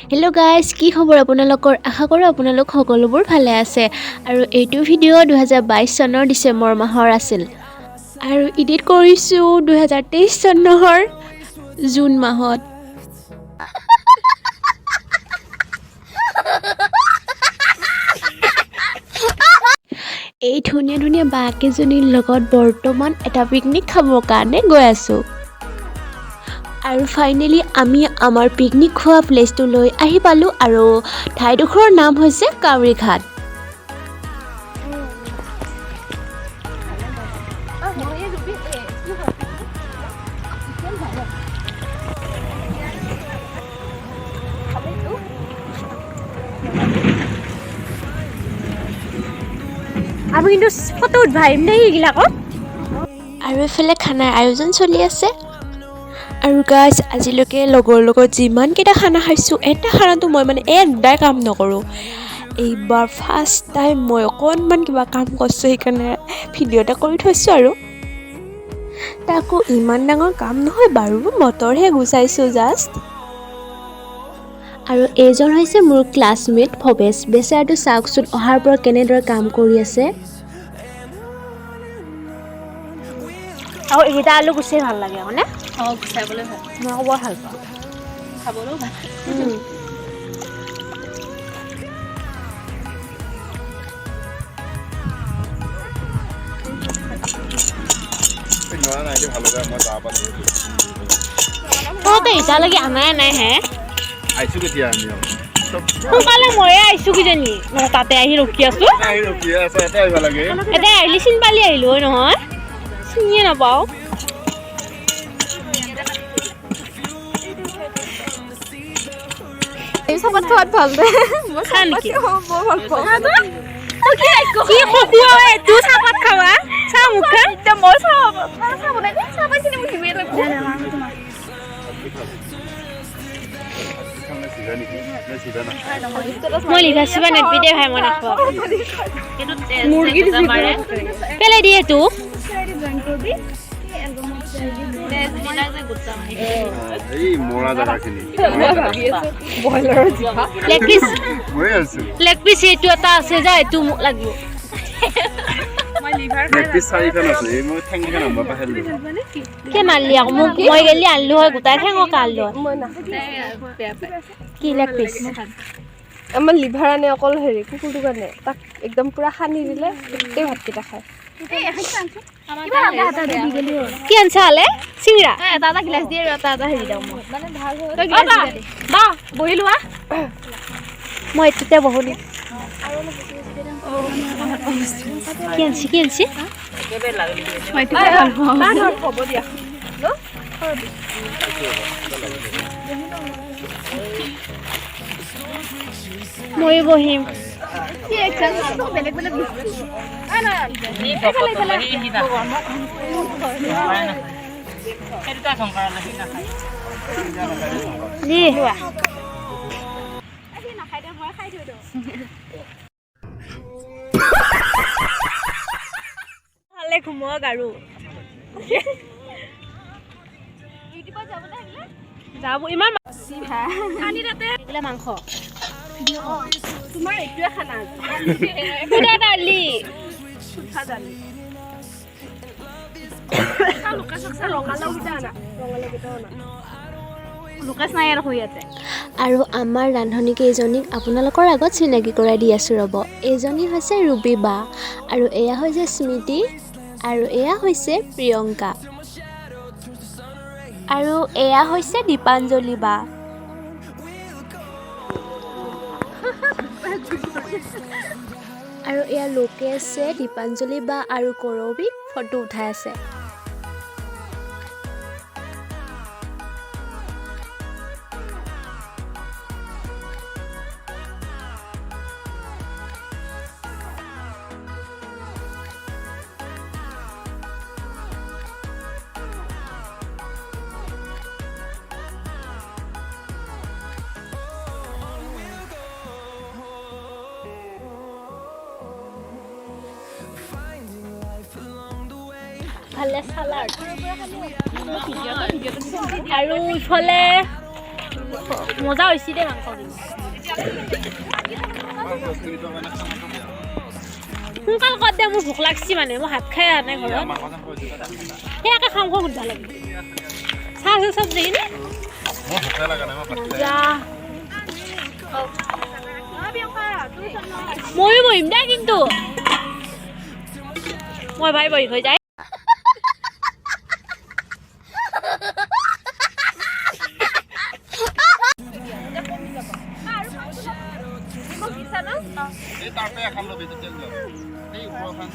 Hello' guys, কি খবৰ আপোনালোকৰ? আশা কৰোঁ আপোনালোক সকলোবোৰ ভালে আছে। আৰু এইটো ভিডিঅ' 2022 চনৰ ডিচেম্বৰ মাহৰ আছিল আৰু এডিট কৰিছোঁ 2023 চনৰ জুন মাহত। এই ধুনীয়া ধুনীয়া বাকেইজনীৰ লগত বৰ্তমান এটা পিকনিক খাবৰ কাৰণে গৈ আছোঁ। আৰু ফাইনেলি আমি আমাৰ পিকনিক খোৱা প্লেচটোলৈ আহি পালোঁ আৰু ঠাইডোখৰৰ নাম হৈছে কাউৰীঘাট। আমি কিন্তু ফটো উঠবা আহিম দেই এইগিলাকত। আৰু এইফালে খানাৰ আয়োজন চলি আছে। আৰু গাইজ, আজিলৈকে লগৰ লগত যিমানকেইটা খানা খাইছোঁ, এটা খানাটো মই মানে একদাই কাম নকৰোঁ। এইবাৰ ফাৰ্ষ্ট টাইম মই অকণমান কিবা কাম কৰিছোঁ, সেইকাৰণে ভিডিঅ' এটা কৰি থৈছোঁ। আৰু তাকো ইমান ডাঙৰ কাম নহয় বাৰু, মটৰহে গুচাইছোঁ জাষ্ট। আৰু এইজন হৈছে মোৰ ক্লাছমেট ভৱেশ। বেচেৰাটো চাওকচোন, অহাৰ পৰা কেনেদৰে কাম কৰি আছে। আৰু এইকেইটা আলু গুচাই ভাল লাগে হয়নে? অঁ, গুচাবলৈ ভাল। মই আকৌ বৰ ভাল পাওঁ। খাবলৈও ভাল। তহঁতে এতিয়ালৈকে আনাই নাই হে? আহিছো কেতিয়া আমি? সোনকালে ময়ে আহিছো কিজানি। নহয়, তাতে আহি ৰখি আছো। আহি ৰখি আছে, এটা আহিব লাগে। এতিয়া আহিলি চিন পালি আহিলো হয় নহয়, চিনিয়ে নাপাওঁ। চাহপাত খোৱাত ভাল দে। খা নেকি? বৰ ভাল পাওঁ। কি খকুৱা এইটো চাহপাত খাৱা? চাহ মুখখন। এতিয়া মই চাহ চাহ বনাই দিম, চাহ পাইছিলি মোক দিবই লাগিব। মই লিভাৰ চিভাৰ নেদবি দে ভাই, মই নাখাওঁ। পেলাই দিয়ে এইটো। এই মৰা জেগাখিনি। Leg piece. ময়ে আছো। লেগ পিচ এইটো এটা আছে যা, এইটো মোক লাগিব। লেগ পিচ চাৰিখন আছে। এই মই ঠেংকেইখন আনব পাহৰিলো। কিয় নানলি আকৌ মোক? মই গেলি আনলো হয়, গোটাই ঠেঙকে আনলো হয়। কি লেগ পিচ? আমাৰ লিভাৰ আনে অকল হেৰি কুকুৰটোৰ কাৰণে। তাক একদম পূৰা সানি দিলে গোটেই ভাতকেইটা খায়। কি আনছা হ'লে? চিংৰা? এটা এটা গিলাচ দিয়ে আৰু এটা এটা হেৰি দিওঁ মই। অ বা, বা বহি লোৱা, মই এইটোতে বহো নি। কি আনছি, কি আনছি? হ'ব দিয়া। ময়ো বহিম। বেলেগ বেলেগ। দি ভালে ঘুমক আৰু যাব ইমান এইগিলা মাংস। তোমাৰ এইটোৱে খানা। সুদা দালি। ৰঙালাওকেইটা আনা, ৰঙালাওকেইটাও আনা। লোকেশ নাই আৰু ইয়াতে। আৰু আমাৰ ৰান্ধনী কেইজনীক আপোনালোকৰ আগত চিনাকি কৰাই দি আছোঁ ৰ'ব। এইজনী হৈছে ৰুবী বা, আৰু এয়া হৈছে স্মৃতি, আৰু এয়া হৈছে প্ৰিয়ংকা, আৰু এয়া হৈছে দীপাঞ্জলি বা। আৰু এয়া লোকেশে দীপাঞ্জলি বা আৰু কৰবীক ফটো উঠাই আছে। ইফালে চালাড আৰু ইফালে মজা হৈছে দেই মাংস। সোনকাল কৰ দে, মোৰ ভোক লাগছি। মানে মই ভাত খাই অহা নাই ঘৰত। সেয়াকে খাওঁ খাওঁ সুধবা লাগিব। চাহ আছে চব দেখিনে। মজা। ময়ো বহিম দে, কিন্তু মই ভাই বহি হৈ যায়। এই তাৰপৰা এখন ল'বি তেতিয়া যাম। এই ওপৰখন।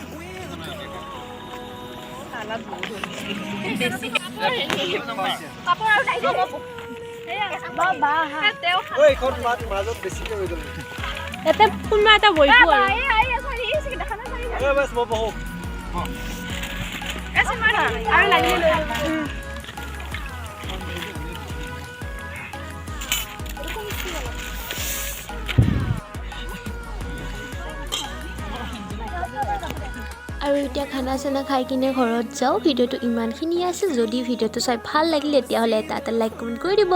মাজত বেছিকে হৈ গ'ল। ইয়াতে কোনোবা এটা বহিব আৰু। বাছ, মই বহো। আৰু লাগিলে লৈ ল'বা। আৰু এতিয়া খানা চানা খাই কিনে ঘৰত যাওঁ। ভিডিঅ'টো ইমানখিনি আছিল। যদি ভিডিঅ'টো চাই ভাল লাগিল, তেতিয়াহ'লে এটা এটা লাইক, কমেণ্ট কৰি দিব।